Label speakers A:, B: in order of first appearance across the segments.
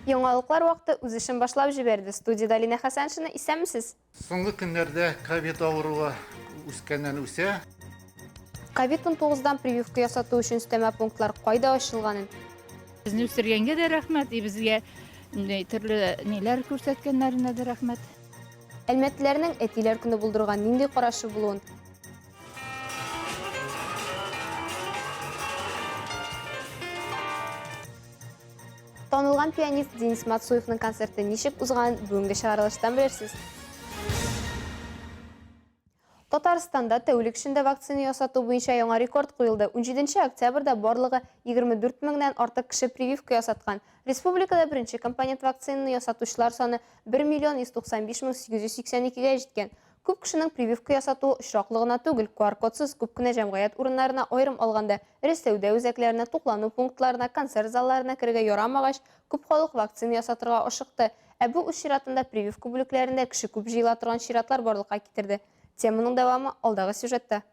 A: Яңалыклар вакыты үз эшен башлап җибәрде. Студиядә Алинә Хәсәншина, исәнмесез?
B: Соңгы көннәрдә ковид авыруы үскәннән үсә.
A: Ковид-19 дан прививка ясату өчен өстәмә пунктлар кайда ачылганын.
C: Безне үстергәнгә дә рәхмәт, и безгә төрле ниләр күрсәткәннәренә дә рәхмәт.
A: Әлмәтлеләрнең Әтиләр көне булдыруга нинди карашы булуын. Танылган пианист Денис Мацуевның концерты ничек узганын бүгенге чыгарылыштан белерсез. Татарстанда тәүлек эчендә вакцина ясату буенча яңа рекорд куелды. 17 октябрьдә барлыгы 24 меңнән артык кеше прививка ясаткан. Республикада беренче компонент вакцинаны ясатучылар саны 1 миллион 195 мең 882-гә җиткән. Күп кешенең прививка ясатуы очраклы гына түгел, QR-кодсыз күп кенә җәмгыять урыннарына, аерым алганда, эре сәүдә үзәкләренә, туклану пунктларына, концерт залларына керергә ярамагач, күп халык вакцина ясатырга ашыкты. Ә бу үз чиратында прививка бүлекләрендә кеше күп җыела торган чиратлар барлыкка китерде. Теманың дәвамы алдагы сюжетта.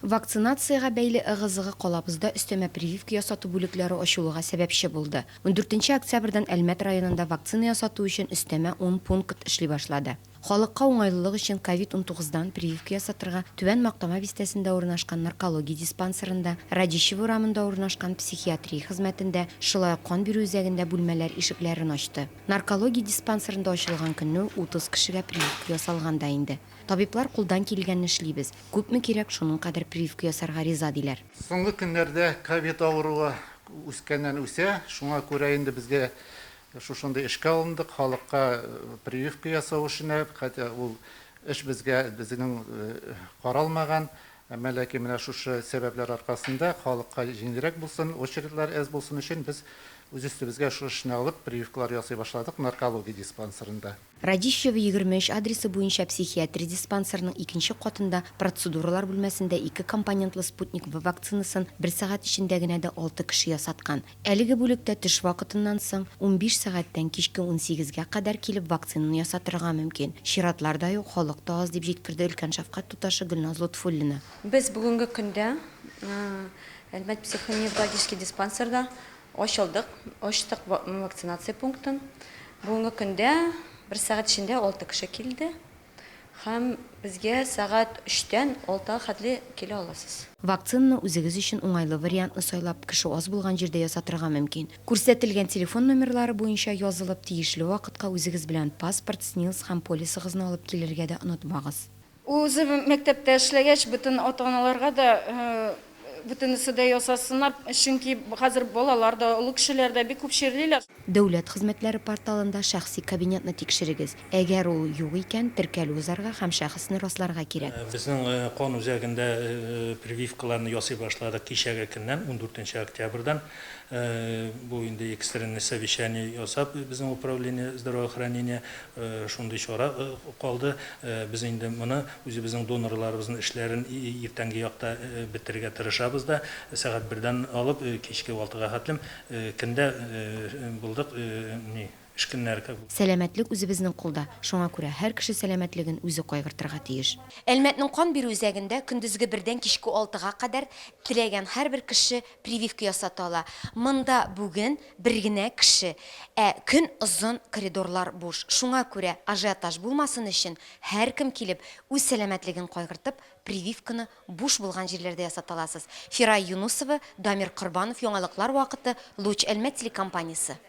D: Вакцинациягә бәйле ыгы-зыгы калабызда өстәмә прививка ясату бүлекләре ачылуга сәбәпче булды. Ундүртенче октябрьдән Әлмәт районында вакцина ясату өчен өстәмә ун пункт эшли башлады. Халыкка уңайлылык өчен ковид унтугыздан прививка ясатырга Түбән Мактама бистәсендә урнашкан наркология диспансерында, Радищево урамында урнашкан психиатрия хезмәтендә, шулай ук кан бирү үзәгендә бүлмәләр ишекләрен ачты. Наркология диспансерында ачылган көнне үк 30 кешегә прививка ясалган да инде. Табиблар кулдан килгәнне эшлибез, күпме кирәк, шуның кадәр прививка ясарга риза, диләр.
B: Соңгы көннәрдә ковид авыруы үскәннән үсә, шуңа күрә инде безгә Шушындый эшкә алындык, халыкка прививка ясау эшенә, хотя ул эш безгә безнең каралмаган, әмма ләкин менә шушы сәбәпләр аркасында халыкка җиңелрәк булсын, очередлар әз булсын өчен без үз өстебезгә шул эшне алып, прививкалар ясый башладык наркология диспансерында.
D: Радищева 23 адресы буенча психиатрия диспансерының икенче катында процедуралар бүлмәсендә ике компонентлы Спутник-V вакцинасын бер сәгать эчендә генә дә алты кеше ясаткан. Әлеге бүлектә төш вакытыннан соң, 15 сәгатьтән кичке унсигезгә кадәр килеп вакцинаны ясатырга мөмкин. Чиратлар да юк, халык та аз, дип җиткерде өлкән шәфкать туташы Гөлназ Лотфуллина.
E: Без бүгенге көндә Әлмәт психоневрологический диспансерда ачылдык, ачтык вакцинация пунктын. Бүгенге көндә бер сәгать эчендә алты кеше килде. Һәм безгә сәгать өчтән алтыга хәтле килә аласыз.
D: Вакцинаны үзегез өчен уңайлы вариантны сайлап, кеше аз булган җирдә ясатырга мөмкин. Күрсәтелгән телефон номерлары буенча язылып, тиешле вакытка үзегез белән паспорт, СНИЛС һәм полисыгызны алып килергә дә онытмагыз.
F: Үзе мәктәптә эшләгәч, бөтен ата-аналарга да бөтенесе дә ясасыннар, чөнки хәзер балалар да, олы кешеләр дә бик күп чирлиләр.
D: Дәүләт хезмәтләре порталында шәхси кабинетны тикшерегез. Әгәр ул юк икән, теркәлү узарга һәм шәхесне расларга кирәк.
G: Безнең кан үзәгендә прививкаларны ясый башладык кичәге көннән, ундүртенче октябрьдән. Бу инде экстренный совещание ясап, безнең управление здравоохранения шундый чара калды. Без инде моны үзебезнең донорларыбызның эшләрен иртәнге якта бетерергә тырышабыз да, сәгать бердән алып кичке алтыга хәтлем Көндә булдык, ни, эш көннәре как.
D: Сәламәтлек үзебезнең кулда, шуңа күрә һәр кеше сәламәтлеген үзе кайгыртырга тиеш. Әлмәтнең кан бирү үзәгендә көндезге бердән кичке алтыга кадәр теләгән һәрбер кеше прививка ясата ала. Монда бүген бер генә кеше, ә көн озын коридорлар буш. Шуңа күрә ажиотаж булмасын өчен һәркем килеп, үз сәламәтлеген кайгыртып, прививканы Буш булган җирләрдә ясата аласыз. Фирая Юнусова, Дамир Корбанов, Яңалыклар вакыты, Луч Әлмәт телекомпаниясе.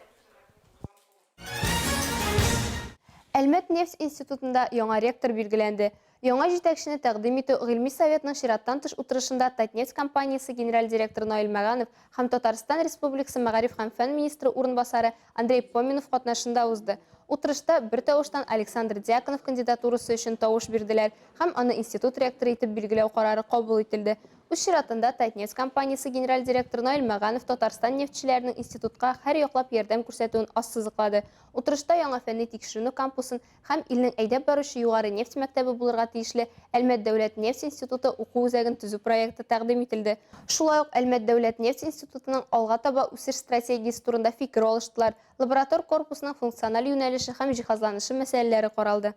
A: Әлмәт нефть институтында яңа ректор билгеләнде. Яңа җитәкчене тәкъдим итү Гыйльми советның чираттан тыш утырышында Татнефть компаниясе генераль директоры Наил Мәганов һәм Татарстан Республикасы мәгариф һәм фән министры урынбасары Андрей Поминов катнашында узды. Утырышта бертавыштан Александр Дьяконов кандидатурасы өчен тавыш бирделәр һәм аны институт ректоры итеп билгеләү карары кабул ителде. Үз чиратында Татнефть компаниясе генераль директоры Наил Мәганов Татарстан нефтьчеләренең институтка һәрьяклап ярдәм күрсәтүен ассызыклады. Утырышта яңа фәнни-тикшеренү кампусын һәм илнең әйдәп баручы югары нефть мәктәбе булырга тиешле Әлмәт дәүләт нефть институты уку үзәген төзү проекты тәкъдим ителде. Шулай ук Әлмәт дәүләт нефть институтының алга таба үсеш стратегиясе турында фикер алыштылар, лаборатор корпусның функциональ юнәлеше һәм җиһазланышы мәсьәләләре каралды.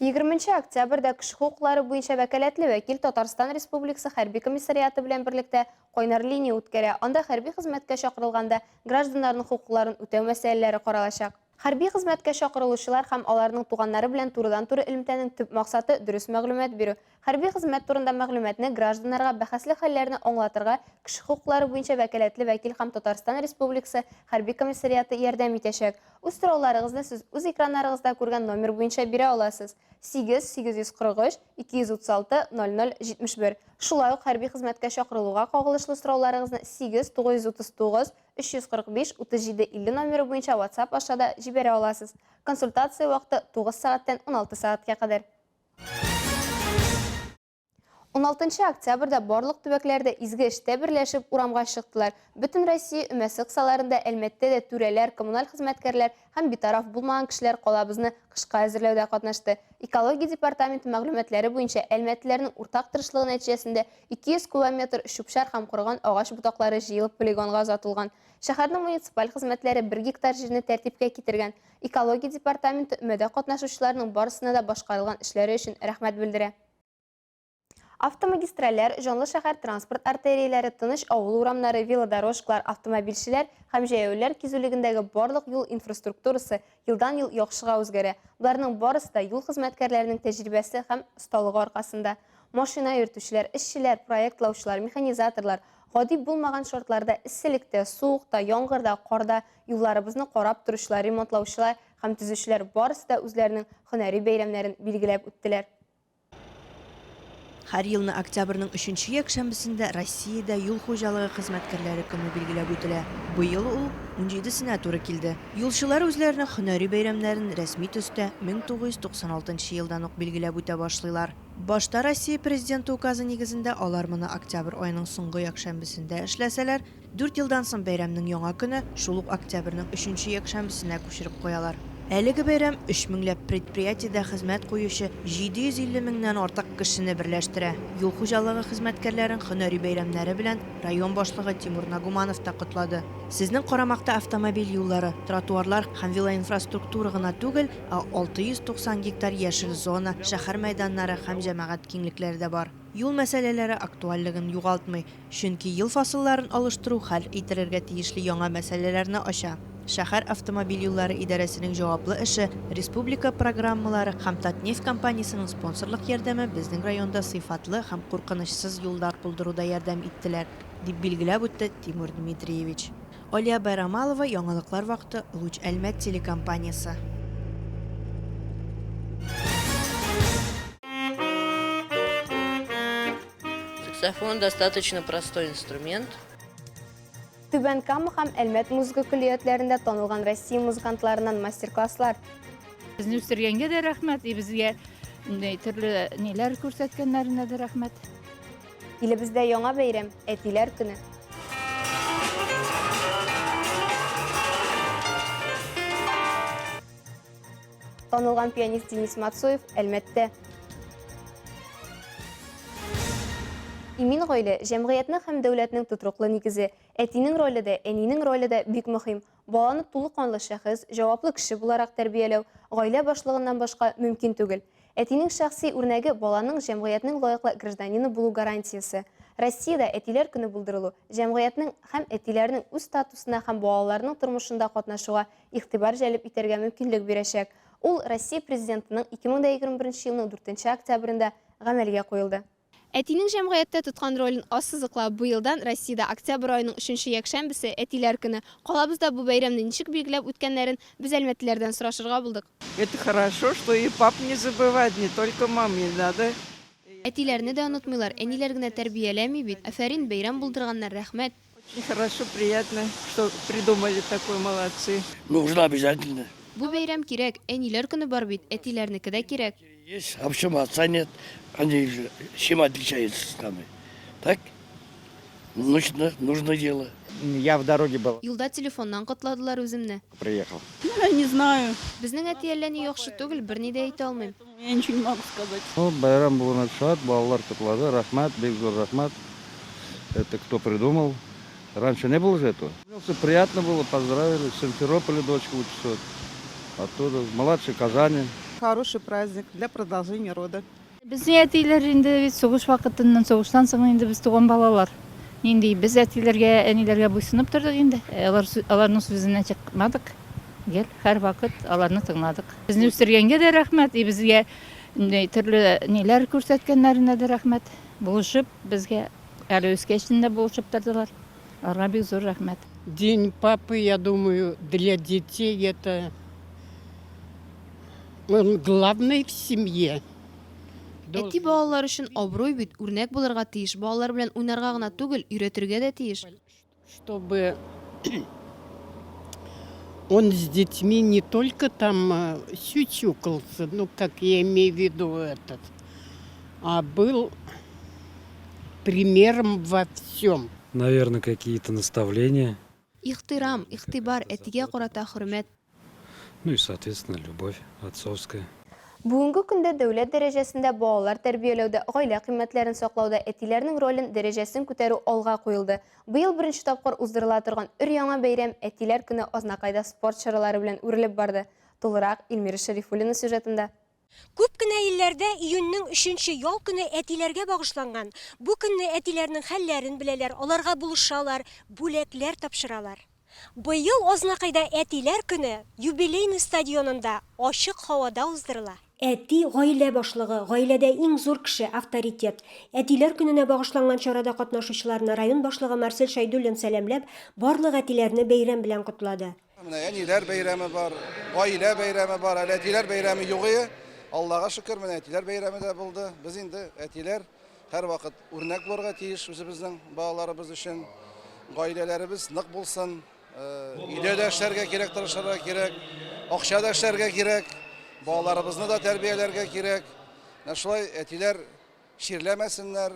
A: Егерменче октябрьдә кеше хокуклары буенча вәкаләтле вәкил Татарстан Республикасы Хәрби комиссариаты белән берлектә кайнар линия үткәрә, анда хәрби хезмәткә чакырылганда гражданнарның хокукларын үтәү мәсьәләләре каралачак. Хәрби хезмәткә чакырылучылар һәм аларның туганнары белән турыдан-туры элемтәнең төп максаты, дөрес мәгълүмат бирү. Хәрби хезмәт турында мәгълүматны гражданнарга бәхәсле хәлләрне аңлатырга кеше хокуклары буенча вәкаләтле вәкил һәм Татарстан Республикасы Хәрби комиссариаты ярдәм итәчәк. Үз сорауларыгызны сез үз экраннарыгызда күргән номер буенча бирә аласыз, 8 843 236 00 71. Шулай ук хәрби хезмәткә чакырылуга кагылышлы сорауларыгызны 8 939 345 37 50 номеры буенча WhatsApp аша да җибәрә аласыз. Консультация вакыты 9 сәгатьтән 16 сәгатькә кадәр. 16 октябрьдә барлык төбәкләр дә изге эштә берләшеп урамга чыктылар. Бөтен Россия өмәсе кысаларында Әлмәттә дә түрәләр, коммуналь хезмәткәрләр һәм битараф булмаган кешеләр калабызны кышка әзерләүдә катнашты. Экология департаменты мәгълүматлары буенча, әлмәтлеләрнең уртак тырышлыгы нәтиҗәсендә 200 кубометр чүп-чар һәм корыган агач ботаклары җыелып полигонга озатылган. Шәһәрнең муниципаль хезмәтләре бер гектар җирне тәртипкә китергән. Экология департаменты өмәдә катнашучыларның барысына да башкарылган эшләре өчен рәхмәт белдерә. Автомагистральләр, җанлы шәһәр транспорт артерияләре, тыныч авыл урамнары, велодорожкалар, автомобильчеләр һәм җәяүлеләр кизүлегендәге барлык юл инфраструктурасы елдан-ел яхшыга үзгәрә. Боларның барысы да юл хезмәткәрләренең тәҗрибәсе һәм осталыгы аркасында. Машина йөртүчеләр, эшчеләр, проектлаучылар, механизаторлар, гади булмаган шартларда эсселектә, суыкта, яңгырда, карда юлларыбызны карап торучылар, ремонтлаучылар һәм төзүчеләр барысы да үзләренең һөнәри бәйрәмнәрен билгеләп үттеләр.
H: Һәр елны октябрьнең өченче якшәмбесендә Россиядә юл хуҗалыгы хезмәткәрләре көне билгеләп үтелә. Быел ул унҗидесенә туры килде. Юлчылар үзләренең һөнәри бәйрәмнәрен рәсми төстә 1996 нчы елдан ук билгеләп үтә башлыйлар. Башта Россия Президенты указы нигезендә алар моны октябрь аеның соңгы якшәмбесендә эшләсәләр, Дүрт елдан соң бәйрәмнең яңа көне шул ук октябрьнең өченче якшәмбесенә күчереп куялар. Әлеге бәйрәм өч меңләп предприятиедә хезмәт куючы 750 меңнән артык кешене берләштерә. Юл хуҗалыгы хезмәткәрләрен һөнәри бәйрәмнәре белән район башлыгы Тимур Нагуманов та котлады. Сезнең карамакта автомобиль юллары, тротуарлар һәм велоинфраструктура гына түгел, ә 690 гектар яшел зона, шәһәр мәйданнары һәм җәмәгать киңлекләре дә бар. Юл мәсьәләләре актуальлеген югалтмый, чөнки ел фасылларын алыштыру хәл ителергә тиешле яңа мәсьәләләрне ача. Шәһәр автомобиль юллары идарәсенең җаваплы эше, республика программалары һәм Татнефть компаниясенең спонсорлык ярдәме безнең районда сыйфатлы һәм куркынычсыз юллар булдыруда ярдәм иттеләр, дип билгеләп үтте Тимур Дмитриевич. Алия Байрамалова, Яңалыклар вакыты, Луч Әлмәт телекомпаниясе.
I: Саксофон достаточно простой инструмент.
A: Түбән Кама һәм Әлмәт музыка көллиятләрендә танылган Россия музыкантларыннан мастер-класслар.
C: Безне үстергәнгә дә рәхмәт, и безгә төрле ниләр күрсәткәннәренә дә рәхмәт.
A: Илебездә яңа бәйрәм, Әтиләр көне. Танылган пианист Денис Мацуев Әлмәттә. Имин гаилә, җәмгыятьнең һәм дәүләтнең тотрыклы нигезе. Әтинең роле дә, әнинең роле дә бик мөһим. Баланы тулы канлы шәхес, җаваплы кеше буларак тәрбияләү гаилә башлыгыннан башка мөмкин түгел. Әтинең шәхси үрнәге баланың җәмгыятьнең лаеклы гражданины булу гарантиясе. Россиядә Әтиләр көне булдырылу, җәмгыятьнең һәм әтиләрнең үз статусына һәм балаларның тормышында катнашуга игътибар җәлеп итәргә мөмкинлек бирәчәк. Ул Россия Президентының 2021 елның 4 октябрендә гамәлгә куелды. Әтинең җәмгыятьтә тоткан ролен ассызыклап, быелдан Россиядә октябрь аеның өченче якшәмбесе, Әтиләр көне. Калабызда бу бәйрәмне ничек билгеләп үткәннәрен без әлмәтлеләрдән сорашырга булдык.
J: Это хорошо, что и пап не забывают, не только мам, не надо.
A: Әтиләрне дә онытмыйлар, әниләр генә тәрбияләми бит. Афәрин, бәйрәм булдырганнар, рәхмәт.
J: Очень хорошо, приятно, что придумали такое, молодцы.
K: Нужно обязательно.
A: Бу бәйрәм кирәк, әниләр көне бар бит, әтиләрнеке дә кирәк.
K: Есть, а почему отца нет? Они же чем отличаются с нами? Так? Нужно, нужно дело.
L: Я в дороге был.
A: Юлда телефоннан котладылар үземне.
L: Приехал.
F: Я не знаю.
A: Безнең әти әллә ни яхшы түгел, берни дә әйтә алмыйм.
F: Я ничего не могу сказать.
M: Ну, бәйрәм булуына шат, балалар котлады, рәхмәт, бик зур рәхмәт. Это кто придумал? Раньше не было же этого. Все приятно было, поздравили. В Симферополе дочка учится. Оттуда, младший Казани.
L: хороший праздник для продолжения рода.
C: Безнең әтиләр инде бит сугыш вакытыннан, сугыштан соң инде без туган балалар. Нинди без әтиләргә, әниләргә буйсынып тордык инде. Алар аларның сүзеннән чыкмадык. Гел һәрвакыт аларны тыңладык. Безне үстергәнгә дә рәхмәт, и безгә төрле ниләр күрсәткәннәренә дә рәхмәт. Булышып безгә әле үскәчтен дә булышып тордылар. Аларга бик зур рәхмәт.
N: День папы, я думаю, для детей это он главный в семье.
A: Әти балалар өчен абруй бит, үрнәк булырга тиеш, балалар белән уйнарга гына түгел, өйрәтергә дә тиеш.
N: Чтобы он с детьми не только там сючукался, ну, как я имею в виду этот, а был примером во всем.
O: Наверное, какие-то наставления.
A: Ихтирам, игътибар, әтигә карата хөрмәт.
O: Ну и, соответственно, любовь отцовская.
A: Бүгенге көндә дәүләт дәрәҗәсендә балалар тәрбияләүдә, гаилә кыйммәтләрен саклауда әтиләрнең ролен, дәрәҗәсен күтәрү алга куелды. Быел беренче тапкыр уздырыла торган өр-яңа бәйрәм, Әтиләр көне Азнакайда спорт чаралары белән үрелеп барды. Тулырак Эльмира Шәрифуллина сюжетында.
P: Күп кенә илләрдә июньнең өченче ял көне әтиләргә багышланган. Бу көнне әтиләрнең хәлләрен беләләр, аларга булышалар, бүләкләр тапшыралар. Быел Азнакайда Әтиләр көне Юбилейный стадионында ачык һавада уздырыла. Әти, гаилә башлыгы, гаиләдә иң зур кеше, авторитет. Әтиләр көненә багышланган чарада катнашучыларны район башлыгы Марсель Шәйдуллин сәламләп, барлык әтиләрне бәйрәм белән котлады.
Q: Менә әниләр бәйрәме бар, гаилә бәйрәме бар, әле әтиләр бәйрәме юк ие. Аллага шөкер, менә әтиләр бәйрәме дә булды. Без инде әтиләр һәрвакыт үрнәк булырга тиеш үзебезнең балаларыбыз өчен. Гаиләләребез нык булсын. Өйдә дә эшләргә кирәк, тырышырга кирәк. Акча да эшләргә кирәк. Балаларыбызны да тәрбияләргә кирәк. Менә шулай әтиләр чирләмәсеннәр,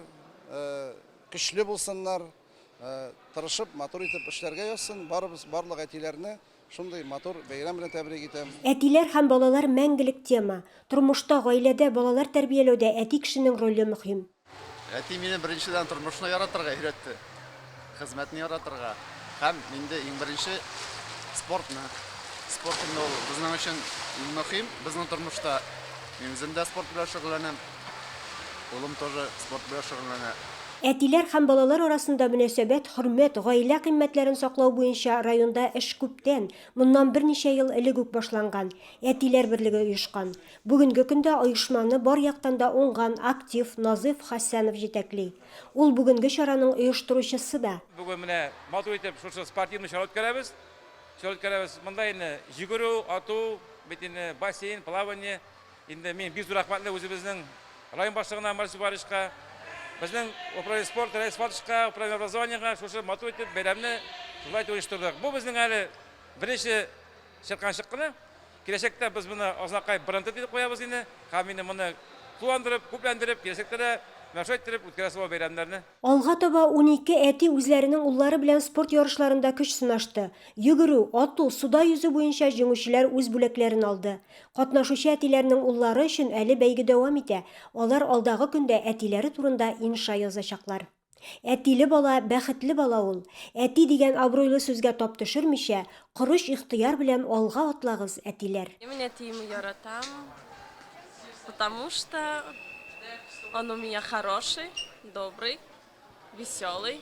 Q: көчле булсыннар. Тырышып, матур итеп эшләргә язсын. Барыбыз, барлык әтиләрне шундый матур бәйрәм белән тәбрик итәм.
P: Әтиләр һәм балалар мәңгелек тема. Тормышта, гаиләдә, балалар тәрбияләүдә әти кешенең роле мөһим.
R: Әти мине беренчедән тормышны яратырга өйрәтте, хезмәтне яратырга һәм инде иң беренче спортны. Спорт инде ул безнең өчен иң мөһим безнең тормышта. Мин үзем дә спорт белән шөгыльләнәм. Улым тоже спорт белән шөгыльләнә.
P: Әтиләр һәм балалар арасында мөнәсәбәт, хөрмәт, гаилә кыйммәтләрен саклау буенча районда эш күптән, моннан берничә ел элек үк башланган. Әтиләр берлеге оешкан. Бүгенге көндә оешманы бар яктан да уңган, актив Назыйф Хәсәнов җитәкли. Ул бүгенге чараның оештыручысы да.
S: Бүген менә матур итеп шушы спортивный чара үткәрәбез. Чара үткәрәбез. Монда инде йөгерү, ату, бит инде бассейн, плавание. Инде мин бик зур рәхмәтле үзебезнең район башлыгына Марис Ивановичка, безнең управление спорта Рәис Фатышка, управление образованиега шушы матур итеп бәйрәмне шулай итеп оештырдык. Бу безнең әле беренче чирканчык кына. Киләчәктә без моны Азнакай бренды дип куябыз инде. Һәм инде моны туландырып, күпләндереп, киләчәктә дә менә шулай иттереп үткәрәсе була бәйрәмнәрне.
P: Алга таба унике әти үзләренең уллары белән спорт ярышларында көч сынашты. Йөгерү, ату, суда йөзү буенча җиңүчеләр үз бүләкләрен алды. Катнашучы әтиләрнең уллары өчен әле бәйге дәвам итә, алар алдагы көндә әтиләре турында инша язачаклар. Әтиле бала, бәхетле бала ул. Әти дигән абруйлы сүзгә тап төшермичә, корыч ихтыяр белән алга атлагыз, әтиләр!
T: Мин әтиемне яратам, потому что он у меня хороший, добрый, веселый,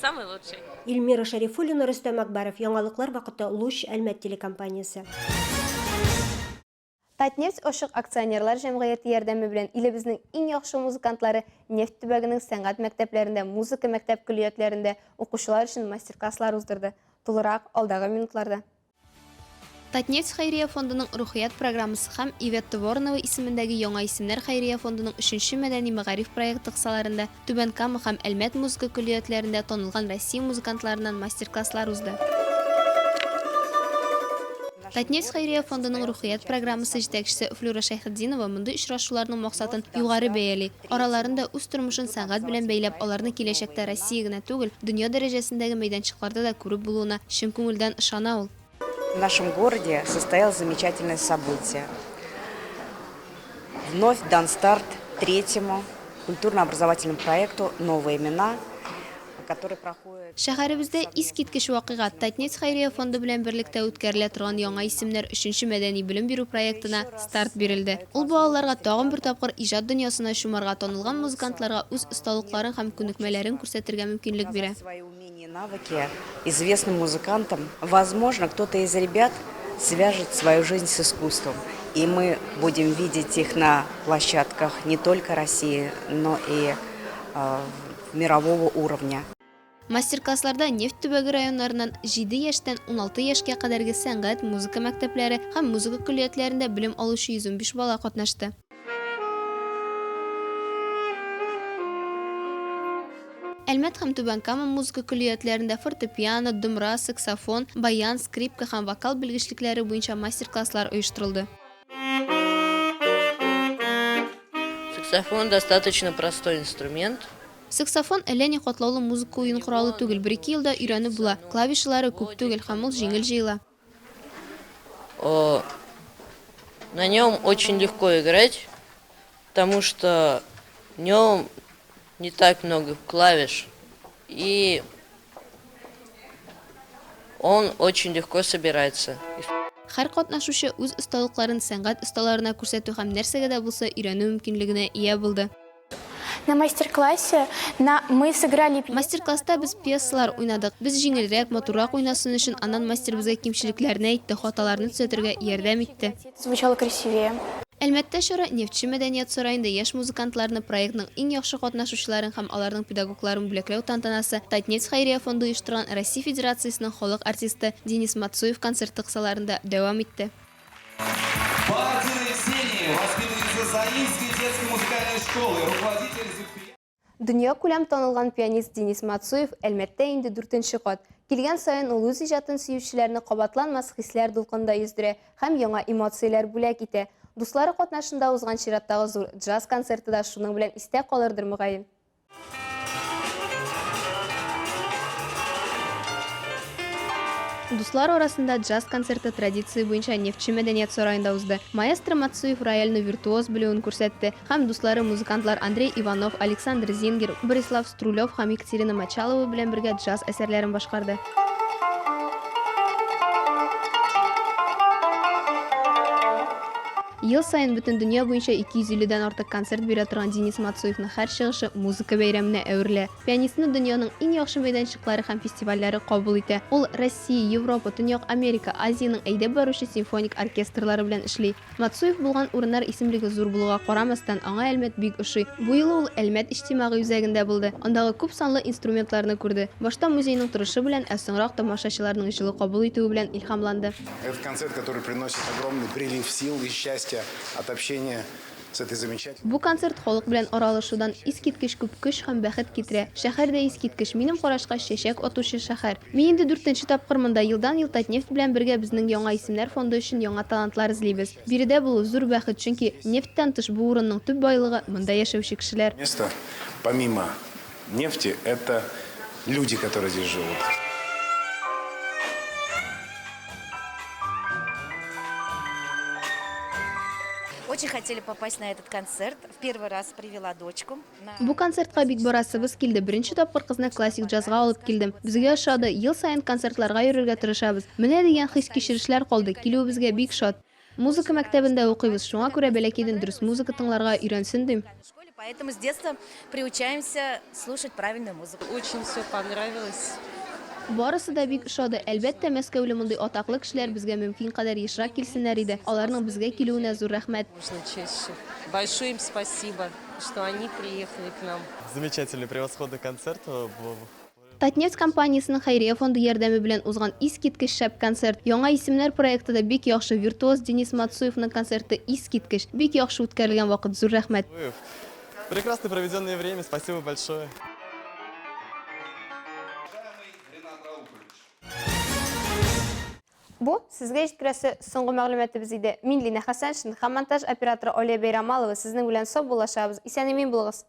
T: самый лучший.
P: Эльмира Шәрифуллина, Рөстәм Акбаров, Яңалыклар вакыты, Луч, Әлмәт телекомпаниясе.
A: Татнефть ачык акционерлар җәмгыяте ярдәме белән илебезнең иң яхшы музыкантлары нефть төбәгенең сәнгать мәктәпләрендә, музыка мәктәп көллиятләрендә укучылар өчен мастер-класслар уздырды. Тулырак алдагы минутларда. Татнефть хәйрия фондының Рухият программасы һәм Иветта Воронова исемендәге Яңа исемнәр хәйрия фондының өченче мәдәни-мәгариф проекты кысаларында Түбән Кама һәм Әлмәт музыка көллиятләрендә танылган Россия музыкантларыннан мастер-класслар узды. Татнефть хәйрия фондының Рухият программасы җитәкчесе Флюра Шәйхетдинова мондый очрашуларның максатын югары бәяли. Араларында үз тормышын сәнгать белән бәйләп, аларны киләчәктә Россия генә түгел, дөнья дәрәҗәсендәге мәйданчыкларда да күреп булуына чын күңелдән ышана ул.
U: В нашем городе состоялось замечательное событие. Вновь дан старт третьему культурно-образовательному проекту «Новые имена», который проходит.
A: Шәһәребездә искиткеч вакыйга, Татнефть хәйрия фонды белән берлектә үткәрелә торган Яңа исемнәр өченче мәдәни-белем бирү проектына старт бирелде. Ул балаларга тагын бер тапкыр иҗат дөньясына чумарга, танылган музыкантларга үз осталыкларын һәм күнекмәләрен күрсәтергә мөмкинлек бирә.
U: Свои умения и навыки известным музыкантам. Возможно, кто-то из ребят свяжет свою жизнь с искусством. И мы будем видеть их на площадках не только России, но и мирового уровня.
A: Мастер-классларда нефть төбәге районнарыннан җиде яшьтән 16 яшькә кадәрге сәнгать, музыка мәктәпләре һәм музыка көллиятләрендә белем алучы 115 бала катнашты. Әлмәт һәм Түбән Кама музыка көллиятләрендә фортепиано, домра, саксофон, баян, скрипка һәм вокал белгечлекләре буенча мастер-класслар оештырылды.
I: Саксофон достаточно простой инструмент.
A: Саксофон әллә ни катлаулы музыка уен коралы түгел, бер-ике елда өйрәнеп була. Клавишалары күп түгел һәм ул җиңел җыела.
I: На нем очень легко играть, потому что в нем не так много клавиш и он очень легко собирается.
A: Һәр катнашучы үз осталыкларын сәнгать осталарына күрсәтү һәм нәрсәгә дә булса өйрәнү мөмкинлегенә ия булды.
B: На мастер-классе на мы сыграли пьесу.
A: Мастер-класста без пьесалар уйнадык. Без җиңелрәк, матуррак уйнасын өчен, аннан мастер безгә кимчелекләрне әйтте, хаталарны төзәтергә ярдәм итте.
B: Звучало красивее.
A: Әлмәттә чара Нефтьче мәдәният сараенда яшь музыкантларны, проектның иң яхшы катнашучыларын һәм аларның педагогларын бүләкләү тантанасы Татнефть хәйрия фонды оештырган Россия Федерациясенең халык артисты Денис Мацуев концерты кысаларында дәвам итте.
V: Бардина Ксения, воспитанница Заинской детской музыкальной школы, руководитель Зульфия.
A: Дөньякүләм танылган пианист Денис Мацуев Әлмәттә инде дүртенче кат. Килгән саен ул үз иҗатын сөючеләрне кабатланмас хисләр дулкынында йөздерә һәм яңа эмоцияләр бүләк итә. Дуслары катнашында узган чираттагы зур джаз концерты да шуның белән истә калырдыр, мөгаен. Дуслар арасында джаз концерты традиция буенча Нефтьче мәдәният сараенда узды. Маэстро Мацуев рояльне виртуоз белүен күрсәтте һәм дуслары музыкантлар Андрей Иванов, Александр Зингер, Борислав Струлев һәм Екатерина Мочалова белән бергә джаз әсәрләрен башкарды. Ел саен бөтен дөнья буенча 250 дән артык концерт бирә торган Денис Мацуевның һәр чыгышы музыка бәйрәменә әверелә. Пианистны дөньяның иң яхшы мәйданчыклары һәм фестивальләре кабул итә. Ул Россия, Европа, Төньяк Америка, Азиянең әйдәп баручы симфоник оркестрлары белән эшли. Мацуев булган урыннар исемлеге зур булуга карамастан, аңа Әлмәт бик ошый. Бу юлы ул Әлмәт иҗтимагый үзәгендә булды, андагы күп санлы инструментларны күрде. Башта музейның торышы белән, ә соңрак тамашачыларның җылы кабул итүе белән илһамланды.
W: Это концерт, который приносит огромный прилив сил и счастья от общения с этой замечательной.
A: Бу концерт халык белән аралашудан искиткеч күп көч һәм бәхет китерә. Шәһәр дә искиткеч, минем карашка, чәчәк атучы шәһәр. Мин инде дүртенче тапкыр монда, елдан-ел Татнефть белән бергә безнең Яңа исемнәр фонды өчен яңа талантлар эзлибез. Биредә булу, зур бәхет, чөнки нефтьтән тыш бу урынның төп байлыгы, монда яшәүче кешеләр.
W: Место, помимо нефти, это люди, которые здесь живут.
X: Очень хотели попасть на этот концерт. В первый раз привела дочку.
A: Бу концертка бик барасыбыз килде. Беренче тапкыр кызны классик джазга алып килдем. Безгә ошады. Ел саен концертларга йөрергә тырышабыз. Менә дигән хис-кичерешләр калды. Килүебезгә бик шат. Музыка мәктәбендә укыйбыз, шуңа күрә бәләкәйдән дөрес музыка тыңларга өйрәнсен дим.
X: Поэтому с детства приучаемся слушать правильную музыку.
Y: Очень все понравилось.
A: Барысы да бик ошады. Әлбәттә, Мәскәүле мондый атаклы кешеләр безгә мөмкин кадәр ешрак килсеннәр иде. Аларның безгә килүенә зур рәхмәт.
Y: Можно чаще. Большое им спасибо, что они приехали к нам.
Z: Замечательный, превосходный концерт.
A: Татнефть компаниясенең хәйрия фонды ярдәме белән узган искиткеч шәп концерт. Яңа исемнәр проекты да бик яхшы, виртуоз Денис Мацуевның концерты искиткеч. Бик яхшы үткәрелгән вакыт, зур рәхмәт.
Z: Прекрасно проведенное время, спасибо большое.
A: Бу сезгә җиткерәсе соңгы мәгълүматыбыз иде. Мин Лина Хәсәншин һәм монтаж операторы Алия Бәйрамалова сезнең белән саубуллашабыз. Исән-имин булыгыз.